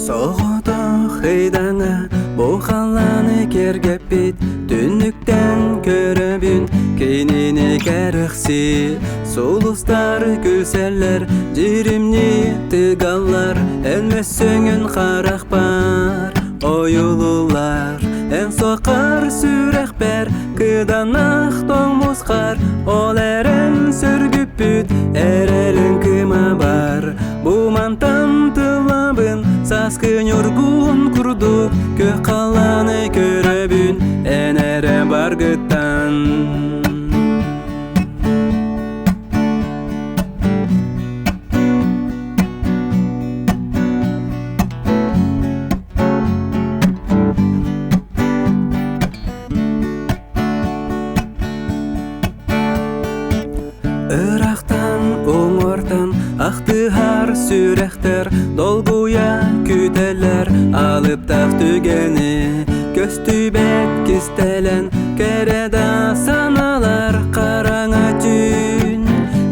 Соҕотох ыйдаҥа бу халлааны киэргэппит түннүктэн көрөбүн кинини кэрэхсии сулустар күлсэллэр дьиримнии тыгаллар эн мөссүөҥүн харахпар ойулулар эн сокар сүрэхпэр кыданах тоҥмусхар ол эрэн сөргүппүт эрэлин кыма бар Бу мантан тыллабын сааскы ньургун курдук күөх халлааны көрөбүн эн эрэ баргыттан. Ырахтан, уҥуортан ахтыһар сүрэхтэр долгуйа күүтэллэр алыптаах түгэни көстүбэт кистэлэн кэрэ да санаалар хараҥа түүн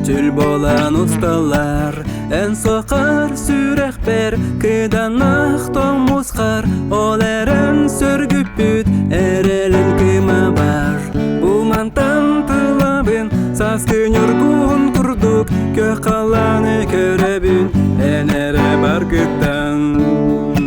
түл буолан усталлар эн сокар сүрэхпэр кыданах тоҥмусхар ол эрэн сөргүппүт эрэлин кыма бар Бу мантан тылабын сааскы ньургуһун курдук көх халлааны көрөбүн эн эрэ баргыттан.